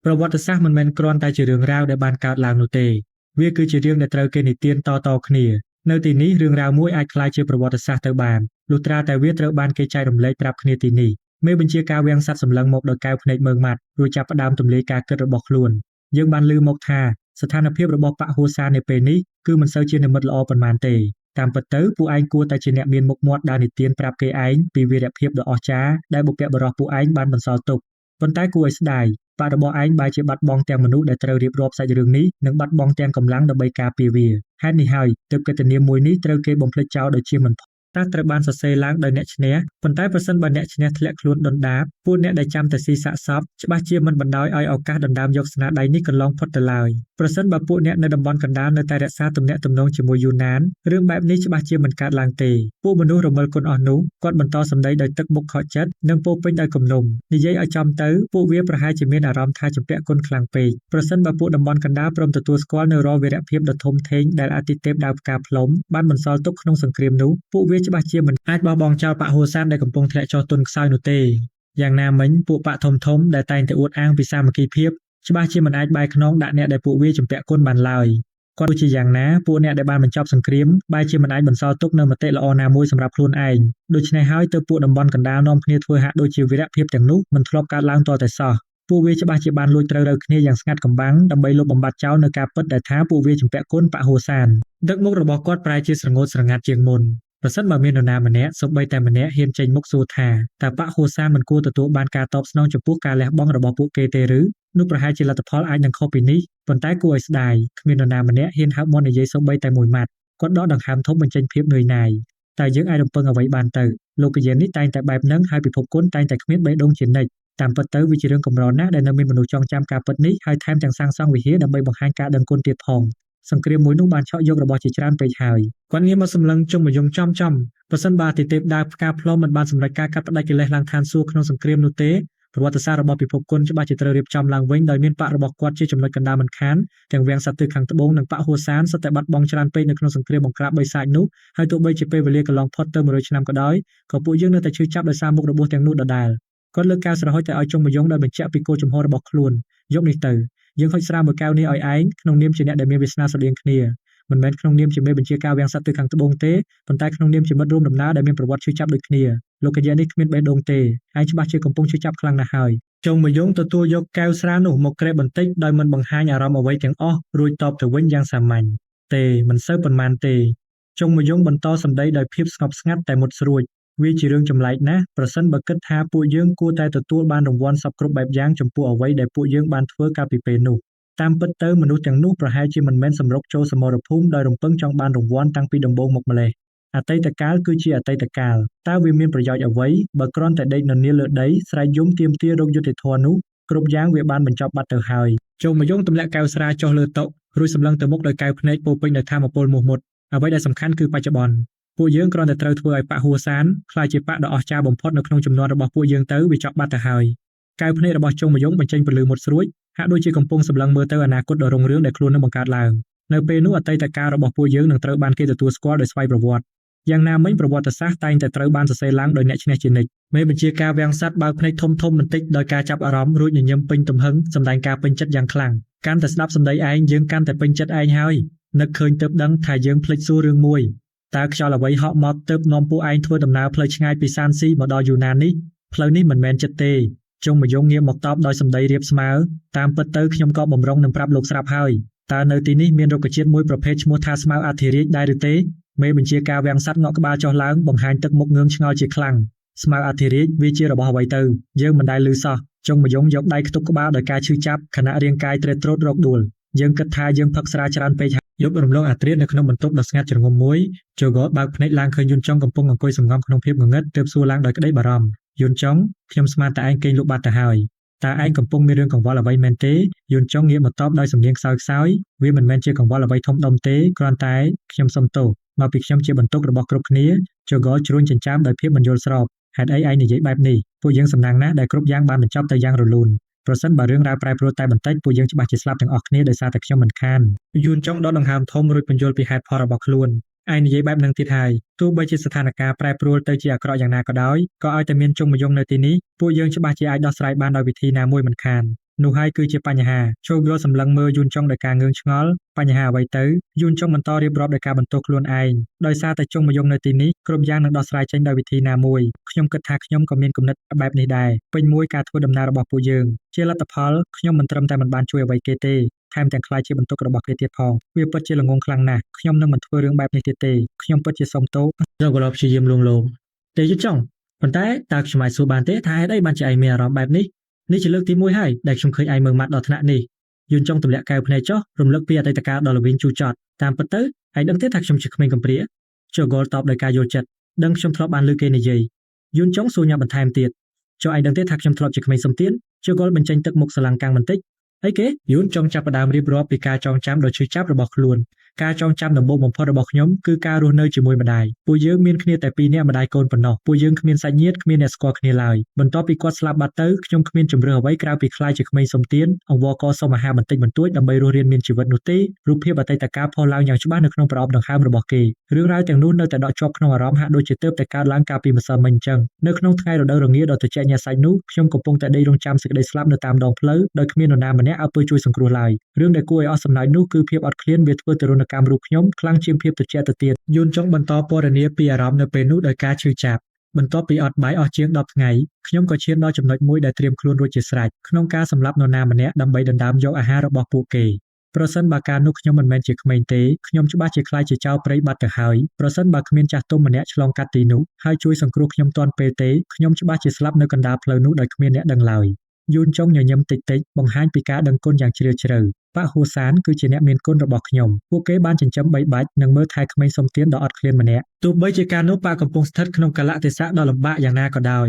ប្រវត្តិសាស្ត្រមិនមែនគ្រាន់តែជារឿងរ៉ាវដែលបានកើតឡើងនោះទេវាគឺជារឿងដែលត្រូវគេនិទានតៗគ្នានៅទីនេះរឿងរ៉ាវមួយអាចក្លាយជាប្រវត្តិសាស្ត្រទៅបានលុះត្រាតែវាត្រូវបានគេចែករំលែកប្រាប់គ្នាទីនេះមេបញ្ជាការវាំងសត្វសម្លឹងមកដោយកែវភ្នែកមើងម៉ាត់រួចចាប់ផ្ដើមទម្លាយការគិតរបស់ខ្លួនយើងបានឮមកថាស្ថានភាពរបស់បក្សហួសាននៅពេលនេះគឺមិនសូវជានិមិត្តល្អប៉ុន្មានទេតាមពិតទៅពួកឯងគួរតែជាអ្នកមានមុខមាត់ដើរនិទានប្រាប់គេឯងពីវីរភាពដ៏អស្ចារ្យដែលបុព្វបុរសពួកឯងបានបន្សល់ទុកប៉ុន្តែគួរឲ្យស្ដាយបក្សរបស់ឯងបែរជាបាត់បង់ទាំងមនុស្សដែលត្រូវរៀបរាប់សាច់រឿងនេះនិងបាត់បង់ទាំងកម្លាំងដើម្បីការពារវាហេតុនេះហើយទើបកិត្តិនាមមួយនេះត្រូវគេបំភ្លេចចោលដោយជាមិនតើត្រូវបានសរសេរឡើងដោយអ្នកឈ្នះប៉ុន្តែប្រសិនបើអ្នកឈ្នះធ្លាក់ខ្លួនដុនដាបពួកអ្នកដែលចាំតែស៊ីសាកសពច្បាស់ជាមិនបណ្ដោយឲ្យឱកាសដណ្ដើមយកស្នាដៃនេះកន្លងផុតទៅឡើយប្រសិនបើពួកអ្នកនៅតំបន់កណ្ដាលនៅតែរក្សាទំនាក់ទំនងជាមួយយូណានរឿងបែបនេះច្បាស់ជាមិនកើតឡើងទេពួកមនុស្សរមិលគុណអស់នោះគាត់បន្តសម្ដីដោយទឹកមុខខកចិត្តនិងពោពេញដោយគំនុំនិយាយឲ្យចំទៅពួកវាប្រហែលជាមានអារម្មណ៍ថាជំពាក់គុណខ្លាំងពេកប្រសិនបើពួកតំបន់កណ្ដាលព្រមទទួលស្គាល់នៅរាល់វីរភាពដ៏ធំធេងដែលអាទិទេពដាវផ្កាផ្លុំបានបន្សល់ទុកក្នុងសង្គ្រាមនោះពួកវាច្បាស់ជាមិនអាចបោះបង់ចោលបក្សហួសានដែលកំពុងធ្លាក់ចុះទន់ខ្សោយនោះទេយ៉ាងណាមិញពួកបក្សធំធំដែលតែងតែអួតអាងពីសាមគ្គីភាពច្បាស់ជាមិនអាចបែរខ្នងដាក់អ្នកដែលពួកវាជំពាក់គុណបានឡើយគាត់ទោះជាយ៉ាងណាពួកអ្នកដែលបានបញ្ចប់សង្គ្រាមបែរជាមិនអាចបន្សល់ទុកនៅមតិល្អណាមួយសម្រាប់ខ្លួនឯងដូច្នេះហើយទើបពួកតំបន់កណ្ដាលនាំគ្នាធ្វើហាក់ដូចជាវីរភាពទាំងនោះមិនធ្លាប់កើតឡើងទាល់តែសោះពួកវាច្បាស់ជាបានលួចត្រូវរ៉ូវគ្នាយ៉ាងស្ងាត់កំបាំងដើម្បីលុបបំបាត់ចោលនៅការពិតដែលថាពួកវាជំពាក់គុណបក្សហួសានដឹកមុខរបស់គាត់ប្រែជាស្រងូតស្រងាត់ជាងមុនប្រសិនបើមាននរណាម្នាក់សូម្បីតែម្នាក់ហ៊ានចេញមុខសួរថាតើបក្សហួសានមិនគួរទទួលបានការតបស្នងចំពោះការលះបង់របស់ពួកគេទេឬនោះប្រហែលជាលទ្ធផលអាចនឹងខុសពីនេះប៉ុន្តែគួរឲ្យស្ដាយគ្មាននរណាម្នាក់ហ៊ានហើបមាត់និយាយសូម្បីតែមួយម៉ាត់គាត់ដកដង្ហើមធំបញ្ចេញភាពនឿយណាយតែយើងអាចរំពឹងអ្វីបានទៅលោកយាននេះតែងតែបែបហ្នឹងហើយពិភពគុណតែងតែគ្មានបេះដូងជានិច្ចតាមពិតទៅវាជារឿងកម្រណាស់ដែលនៅមានមនុស្សចងចាំការពិតនេះហើយថែមទាំងសាងសង់វិហារដើម្បីបង្ហាញការដឹងគុណទៀតផងសង្គ្រាមមួយនោះបានឆក់យករបស់ជាច្រើនពេកហើយគាត់ងាកមកសម្លឹងជុំមយងចំចំប្រសិនបើអតិទេពដាវផ្កាផ្លុំមិនបានសម្រេចការកាត់ផ្តាច់កិលេសឡើងឋានសួគ៌ក្នុងសង្គ្រាមនោះទេប្រវត្តិសាស្ត្ររបស់ពិភពគុណច្បាស់ជាត្រូវរៀបចំឡើងវិញដោយមានបករបស់គាត់ជាចំណុចកណ្ដាលមិនខានទាំងវាំងសត្វទិសខាងត្បូងនិងបកហួសានសុទ្ធតែបាត់បង់ច្រើនពេកនៅក្នុងសង្គ្រាមបង្ក្រាបបិសាចនោះហើយទោះបីជាពេលវេលាកន្លងផុតទៅ100ឆ្នាំក៏ដោយក៏ពួកយើងនៅតែឈឺចាប់ដោយសារមុខរបួសទាំងនោះដដែលគាត់លើកកែវស្រហុចទៅឲ្យចុងមយងដោយបញ្ជាក់ពីគោលជំហររបស់ខ្លួនយកនេះទៅយើងហុចស្រាមួយកែវនេះឲ្យឯងក្នុងនាមជាអ្នកដែលមានវាសនាស្រដៀងគ្នាមិនមែនក្នុងនាមជាមេបញ្ជាការវាំងសត្វទិសខាងត្បូងទេប៉ុន្តែក្នុងនាមជាមិត្តរួមដំណើរដែលមានប្រវត្តិឈឺចាប់ដូចគ្នាលោកកយានេះគ្មានបេះដូងទេឯងច្បាស់ជាកំពុងឈឺចាប់ខ្លាំងណាស់ហើយចុងមយងទទួលយកកែវស្រានោះមកក្រេបបន្តិចដោយមិនបង្ហាញអារម្មណ៍អ្វីទាំងអស់រួចតបទៅវិញយ៉ាងសាមញ្ញទេមិនសូវប៉ុន្មានទេចុងមយងបន្តសម្ដីដោយភាពស្ងប់ស្ងាត់តែមុតស្រួចវាជារឿងចម្លែកណាស់ប្រសិនបើគិតថាពួកយើងគួរតែទទួលបានរង្វាន់សព្វគ្រប់បែបយ៉ាងចំពោះអ្វីដែលពួកយើងបានធ្វើកាលពីពេលនោះតាមពិតទៅមនុស្សទាំងនោះប្រហែលជាមិនមែនសម្រុកចូលសមរភូមិដោយរំពឹងចង់បានរង្វាន់តាំងពីដំបូងមកម្លេះអតីតកាលគឺជាអតីតកាលតើវាមានប្រយោជន៍អ្វីបើគ្រាន់តែដេកននៀលលើដីស្រែកយំទាមទាររកយុត្តិធម៌នោះគ្រប់យ៉ាងវាបានបញ្ចប់បាត់ទៅហើយចូលមកយងទម្លាក់កែវស្រាចុះលើតុរួចសម្លឹងទៅមុខដោយកែវភ្នែកពោពេញដោយថាមពលមោះមុតអ្វីដែលសំខាន់គឺបច្ចុប្បន្នពួកយើងគ្រាន់តែត្រូវធ្វើឲ្យបក្សហួសានក្លាយជាបក្សដ៏អស្ចារ្យបំផុតនៅក្នុងចំនួនរបស់ពួកយើងទៅវាចប់បាត់ទៅហើយកែវភ្នែករបស់ចុងមយងបញ្ចេញពន្លឺមុតស្រួចហាក់ដូចជាកំពុងសម្លឹងមើលទៅអនាគតដ៏រុងរឿងដែលខ្លួននឹងបង្កើតឡើងនៅពេលនោះអតីតកាលរបស់ពួកយើងនឹងត្រូវបានគេទទួលស្គាល់ដោយស្វ័យប្រវត្តិយ៉ាងណាមិញប្រវត្តិសាស្ត្រតែងតែត្រូវបានសរសេរឡើងដោយអ្នកឈ្នះជានិច្ចមេបញ្ជាការវាំងសត្វបើកភ្នែកធំធំបន្តិចដោយការចាប់អារម្មណ៍រួចញញឹមពេញទំហឹងសម្ដែងការពេញចិត្តយ៉ាងខ្លាំងកាន់តែស្ដាប់សម្ដីឯងយើងកាន់តែពេញចិត្តឯងហើយនឹកឃើញទើបដឹងថាយើងភ្លេចសួររឿងមួយតើខ្យល់អ្វីហក់មកទើបនាំពួកឯងធ្វើដំណើរផ្លូវឆ្ងាយពីសានស៊ីមកដល់យូណាននេះផ្លូវនេះមិនមែនចិត្តទេចុងមយងងាកមកតបដោយសម្ដីរាបស្មើតាមពិតទៅខ្ញុំក៏បំរុងនឹងប្រាប់លោកស្រាប់ហើយតើនៅទីនេះមានរុក្ខជាតិមួយប្រភេទឈ្មោះថាស្មៅអធិរាជដែរឬទេមេបញ្ជាការវាំងសត្វងក់ក្បាលចុះឡើងបង្ហាញទឹកមុខងឿងឆ្ងល់ជាខ្លាំងស្មៅអធិរាជវាជារបស់អ្វីទៅយើងមិនដែលឮសោះចុងមយងយកដៃខ្ទប់ក្បាលដោយការឈឺចាប់ខណៈរាងកាយទ្រេតទ្រោតរកដួលយើងគិតថាយើងផឹកស្រាច្រើនពេកយប់រំលងអាត្រៀតនៅក្នុងបន្ទប់ដ៏ស្ងាត់ជ្រងំមួយជូហ្គបើកភ្នែកឡើងឃើញយុនចុងកំពុងអង្គុយសម្ងំក្នុងភាពងងឹតទើបសួរឡើងដោយក្តីបារម្ភយុនចុងខ្ញុំស្មានតែឯងគេងលក់បាត់ទៅហើយតើឯងកំពុងមានរឿងកង្វល់អ្វីមែនទេយុនចុងងាកមកតបដោយសំនៀងខ្សោយខ្សោយវាមិនមែនជាកង្វល់អ្វីធំដុំទេគ្រាន់តែខ្ញុំសុំទោសមកពីខ្ញុំជាបន្ទុករបស់គ្រប់គ្នាជូហ្គជ្រួញចិញ្ចើមដោយភាពមិនយល់ស្របហេតុអីឯងនិយាយបែបនេះពួកយើងសំណាងណាស់ដែលគ្រប់យ៉ាងបានបញ្ចប់ទៅយ៉ាងរលូនប្រសិនបើរឿងរ៉ាវប្រែប្រួលតែបន្តិចពួកយើងច្បាស់ជាស្លាប់ទាំងអស់គ្នាដោយសារតែខ្ញុំមិនខានយួនចុងដកដង្ហើមធំរួចពន្យល់ពីហេតុផលរបស់ខ្លួនឯងនិយាយបែបនឹងទៀតហើយទោះបីជាស្ថានភាពប្រែប្រួលទៅជាអាក្រក់យ៉ាងណាក៏ដោយក៏ឲ្យតែមានជុំមយងនៅទីនេះពួកយើងច្បាស់ជាអាចដោះស្រាយបានដោយវិធីណាមួយមិនខាន នោះហើយគឺជាបញ្ហាជោគយល់សម្លឹងមើលយូនចុងដោយការងឿងឆ្ងល់បញ្ហាអ្វីទៅយូនចុងបន្តរៀបរាប់ដោយការបន្ទោសខ្លួនឯងដោយសារតែចុងមយងនៅទីនេះគ្រប់យ៉ាងនឹងដោះស្រាយចេញដោយវិធីណាមួយខ្ញុំគិតថាខ្ញុំក៏មានគំនិតបែបនេះដែរពេញមួយការធ្វើដំណើររបស់ពួកយើងជាលទ្ធផលខ្ញុំមិនត្រឹមតែមិនបានជួយអ្វីគេទេថែមទាំងក្លាយជាបន្ទុករបស់គេទៀតផងវាពិតជាល្ងង់ខ្លាំងណាស់ខ្ញុំនឹងមិនធ្វើរឿងបែបនេះទៀតទេខ្ញុំពិតជាសុំទោសរកក៏ព្យាយាមលួងលោមទេយូចុងប៉ុន្តែតើខ្ញុំអាចសួរបានទេថាហេតុអីបានជាឯងមានអារម្មណ៍បែបនេះនេះជាលើកទី1ហើយដែលខ្ញុំឃើញឯងមើងម៉ាត់ដល់ថ្នាក់នេះយូនចុងទម្លាក់កែវភ្នែកចុះរំលឹកពីអតីតកាលដ៏ល្វីងជូរចត់តាមពិតទៅឯងដឹងទេថាខ្ញុំជាក្មេងកំព្រាជូហ្គលតបដោយការយល់ចិត្តដឹងខ្ញុំធ្លាប់បានឮគេនិយាយយូនចុងសួរញ៉ាំបន្ថែមទៀតចុះឯងដឹងទេថាខ្ញុំធ្លាប់ជាក្មេងសុំទានជូហ្គលបញ្ចេញទឹកមុខស្រឡាំងកាំងបន្តិចអីគេយូនចុងចាប់ផ្ដើមរៀបរាប់ពីការចងចាំដ៏ឈឺចាប់របស់ខ្លួនការចងចាំដំបូងបំផុតរបស់ខ្ញុំគឺការរស់នៅជាមួយម្ដាយពួកយើងមានគ្នាតែពីរនាក់ម្ដាយកូនប៉ុណ្ណោះពួកយើងគ្មានសាច់ញាតិគ្មានអ្នកស្គាល់គ្នាឡើយបន្ទាប់ពីគាត់ស្លាប់បាត់ទៅខ្ញុំគ្មានជម្រើសអ្វីក្រៅពីក្លាយជាក្មេងសុំទានអង្វរករសុំអាហារបន្តិចបន្តួចដើម្បីរស់រានមានជីវិតនោះទេរូបភាពអតីតកាលផុសឡើងយ៉ាងច្បាស់នៅក្នុងប្រអប់ដង្ហើមរបស់គេរឿងរ៉ាវទាំងនោះនៅតែដក់ជាប់ក្នុងអារម្មណ៍ហាក់ដូចជាទើបតែកើតឡើងកាលពីម្សិលមិញអញ្ចឹងនៅក្នុងថ្ងៃរដូវរងាដ៏ត្រជាក់ញ៉ាសាច់នោះខ្ញុំកំពុងតែដេករងចាំសេចក្តីស្លាប់នៅតាមដងផ្លូវដោយគ្មាននរណាម្នាក់អើពើជួយសង្គ្រោះឡើយរឿងដែលគួរឲ្យអស់សំណើចនោះគឺភាពអត់ឃ្លានវាធ្វើទារុណកម្មរូបខ្ញុំខ្លាំងជាងភាពត្រជាក់ទៅទៀតយូនចុងបន្តពណ៌នាពីអារម្មណ៍នៅពេលនោះដោយការឈឺចាប់បន្ទាប់ពីអត់បាយអស់ជាង10ថ្ងៃខ្ញុំក៏ឈានដល់ចំណុចមួយដែលត្រៀមខ្លួនរួចជាស្រេចក្នុងការសម្លាប់នរណាម្នាក់ដើម្បីដណ្ដើមយកអាហាររបស់ពួកគេប្រសិនបើកាលនោះខ្ញុំមិនមែនជាក្មេងទេខ្ញុំច្បាស់ជាក្លាយជាចោរព្រៃបាត់ទៅហើយប្រសិនបើគ្មានចាស់ទុំម្នាក់ឆ្លងកាត់ទីនោះហើយជួយសង្គ្រោះខ្ញុំទាន់ពេលទេខ្ញុំច្បាស់ជាស្លាប់នៅកណ្ដាលផ្លូវនោះដោយគ្មានអ្នកដឹងឡើយយូនចុងញញឹមតិចៗបង្ហាញពីការដឹងគុណយ៉ាងជ្រាលជ្រៅប៉ាហ៊ូសានគឺជាអ្នកមានគុណរបស់ខ្ញុំពួកគេបានចិញ្ចឹមបីបាច់និងមើលថែក្មេងសុំទានដ៏អត់ឃ្លានម្នាក់ទោះបីជាការនោះប៉ាកំពុងស្ថិតក្នុងកាលៈទេសៈដ៏លំបាកយ៉ាងណាក៏ដោយ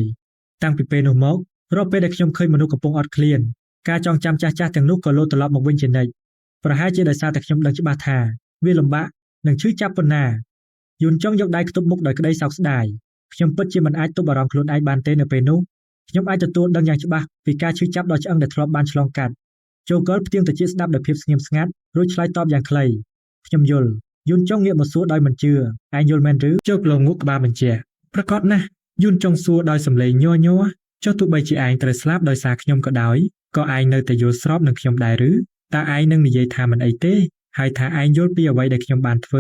តាំងពីពេលនោះមករាល់ពេលដែលខ្ញុំឃើញមនុស្សកំពុងអត់ឃ្លានការចងចាំចាស់ៗទាំងនោះក៏លោតត្រឡប់មកវិញជានិច្ចប្រហែលជាដោយសារតែខ្ញុំដឹងច្បាស់ថាវាលំបាកនិងឈឺចាប់ប៉ុណ្ណាយូនចុងយកដៃខ្ទប់មុខដោយក្តីសោកស្ដាយខ្ញុំពិតជាមិនអាចទប់អារម្មណ៍ខ្លួនឯងបានទេនៅពេលនោះខ្ញុំអាចទទួលដឹងយ៉ាងច្បាស់ពីការឈឺចាប់ដ៏ឆ្អឹងដែលធ្លាប់បានឆ្លងកាត់ជូហ្គលផ្ទៀងត្រចៀកស្ដាប់ដោយភាពស្ងៀមស្ងាត់រួចឆ្លើយតបយ៉ាងខ្លីខ្ញុំយល់យូនចុងងាកមកសួរដោយមិនជឿឯងយល់មែនឬជោគលងុកក្បាលបញ្ជាក់ប្រកាសណាស់យូនចុងសួរដោយសម្លេងញ័រញ័រចុះទោះបីជាឯងត្រូវស្លាប់ដោយសារខ្ញុំក៏ដោយក៏ឯងនៅតែយល់ស្របនឹងខ្ញុំដែរឬតើឯងនឹងនិយាយថាមិនអីទេហើយថាឯងយល់ពីអ្វីដែលខ្ញុំបានធ្វើ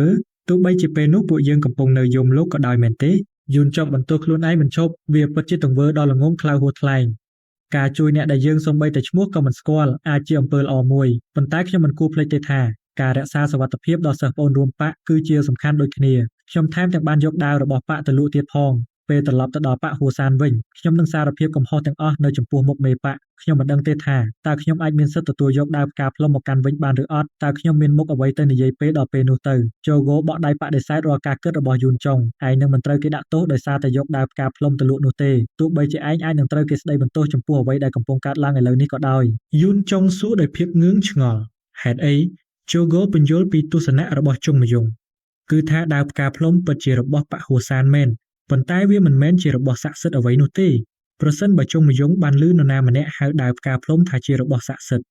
ទោះបីជាពេលនោះពួកយើងកំពុងនៅយំលោកក៏ដោយមែនទេយូនចុងបន្ទោសខ្លួនឯងមិនឈប់វាពិតជាទង្វើដ៏ល្ងង់ខ្លៅហួសថ្លែងការជួយអ្នកដែលយើងសូម្បីតែឈ្មោះក៏មិនស្គាល់អាចជាអំពើល្អមួយប៉ុន្តែខ្ញុំមិនគួរភ្លេចទេថាការរក្សាសុវត្ថិភាពដល់សិស្សប្អូនរួមបក្សគឺជាសំខាន់ដូចគ្នាខ្ញុំថែមទាំងបានយកដាវរបស់បក្សទៅលក់ទៀតផងពេលត្រឡប់ទៅដល់បក្សហួសានវិញខ្ញុំនឹងសារភាពកំហុសទាំងអស់នៅចំពោះមុខមេបក្សខ្ញុំមិនដឹងទេថាតើខ្ញុំអាចមានសិទ្ធិទទួលយកដាវផ្កាភ្លុំមកកាន់វិញបានឬអត់តើខ្ញុំមានមុខអ្វីទៅនិយាយពេលដល់ពេលនោះទៅជូហ្គោបក់ដៃបដិសេធរាល់ការគិតរបស់យូនចុងឯងនឹងមិនត្រូវគេដាក់ទោសដោយសារតែយកដាវផ្កាភ្លុំទៅលក់នោះទេទោះបីជាឯងអាចនឹងត្រូវគេស្ដីបន្ទោសចំពោះអ្វីដែលកំពុងកើតឡើងឥឡូវនេះក៏ដោយយូនចុងសួរដោយភាពងឿងឆ្ងល់ហេតុអីជូហ្គោពន្យល់ពីទស្សនៈរបស់ជុងមយងគឺថាដាវផ្កាភ្លុំពិតជារបស់បក្សហួសានមែនប៉ុន្តែវាមិនមែនជារបស់ស័ក្តិសិទ្ធិអ្វីនោះទេប្រសិនបើជុងមយងបានឮនរណាម្នាក់ហៅដាវផ្កាភ្លុំថាជារបស់ស័ក្តិសិទ្ធិ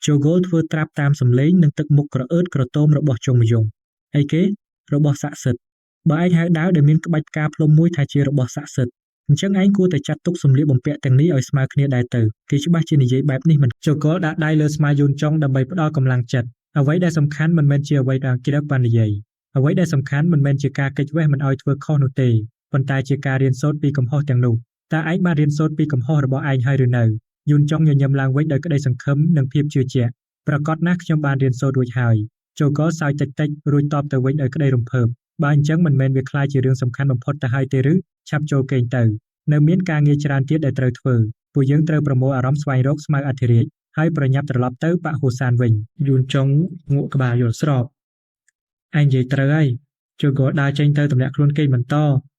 ជូហ្គលធ្វើត្រាប់តាមសម្លេងនិងទឹកមុខក្រអឺតក្រទមរបស់ជុងមយងអីគេរបស់ស័ក្តិសិទ្ធិបើឯងហៅដាវដែលមានក្បាច់ផ្កាភ្លុំមួយថាជារបស់ស័ក្តិសិទ្ធិអញ្ចឹងឯងគួរតែចាត់ទុកសម្លៀកបំពាក់ទាំងនេះឲ្យស្មើគ្នាដែរទៅគេច្បាស់ជានិយាយបែបនេះមិនជូហ្គលដាក់ដៃលើស្មាយូនចុងដើម្បីផ្ដល់កម្លាំងចិត្តអ្វីដែលសំខាន់មិនមែនជាអ្វីដែលគេបាននិយាយអ្វីដែលសំខាន់មិនមែនជាការគេចវេះមិនឲ្យធ្វើខុសនោះទេប៉ុន្តែជាការរៀនសូត្រពីកំហុសទាំងនោះតើឯងបានរៀនសូត្រពីកំហុសរបស់ឯងហើយឬនៅយូនចុងញញឹមឡើងវិញដោយក្តីសង្ឃឹមនិងភាពជឿជាក់ប្រកាសណាស់ខ្ញុំបានរៀនសូត្ររួចហើយជូហ្គលសើចតិចៗរួចតបទៅវិញដោយក្តីរំភើបបើអញ្ចឹងមិនមែនវាក្លាយជារឿងសំខាន់បំផុតទៅហើយទេឬឆាប់ចូលគេងទៅនៅមានការងារច្រើនទៀតដែលត្រូវធ្វើពួកយើងត្រូវប្រមូលអារម្មណ៍ស្វែងរកស្មៅអធិរាជហើយប្រញាប់ត្រឡប់ទៅបក្សហូសានវិញយូនចុងងក់ក្បាលយល់ស្របឯងនិយាយត្រូវហើយជូហ្គលដើរចេញទៅទម្លាក់ខ្លួនគេងបន្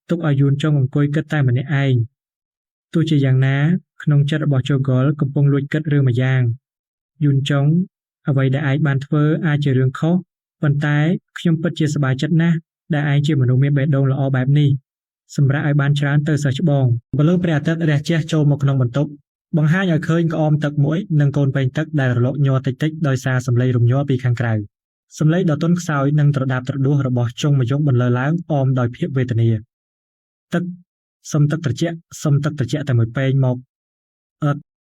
តទុកឲ្យយូនចុងអង្គុយគិតតែម្នាក់ឯងទោះជាយ៉ាងណាក្នុងចិត្តរបស់ជូហ្គលកំពុងលួចគិតរឿងម្យ៉ាងយូនចុងអ្វីដែលឯងបានធ្វើអាចជារឿងខុសប៉ុន្តែខ្ញុំពិតជាសប្បាយចិត្តណាស់ដែលឯងជាមនុស្សមានបេះដូងល្អបែបនេះសម្រាប់ឲ្យបានច្រើនទៅសិស្សច្បងពន្លឺព្រះអាទិត្យរះជះចូលមកក្នុងបន្ទប់បង្ហាញឲ្យឃើញក្អមទឹកមួយនិងកូនពែងទឹកដែលរលកញ័រតិចៗដោយសារសម្លេងរំញ័រពីខាងក្រៅសម្លេងដ៏ទន់ខ្សោយនិងត្រដាបត្រដួសរបស់ជុងមយងបន្លឺឡើងអមដោយភាពវេទនាទឹកសុំទឹកត្រជាក់សុំទឹកត្រជាក់តែមួយពែងមកអត់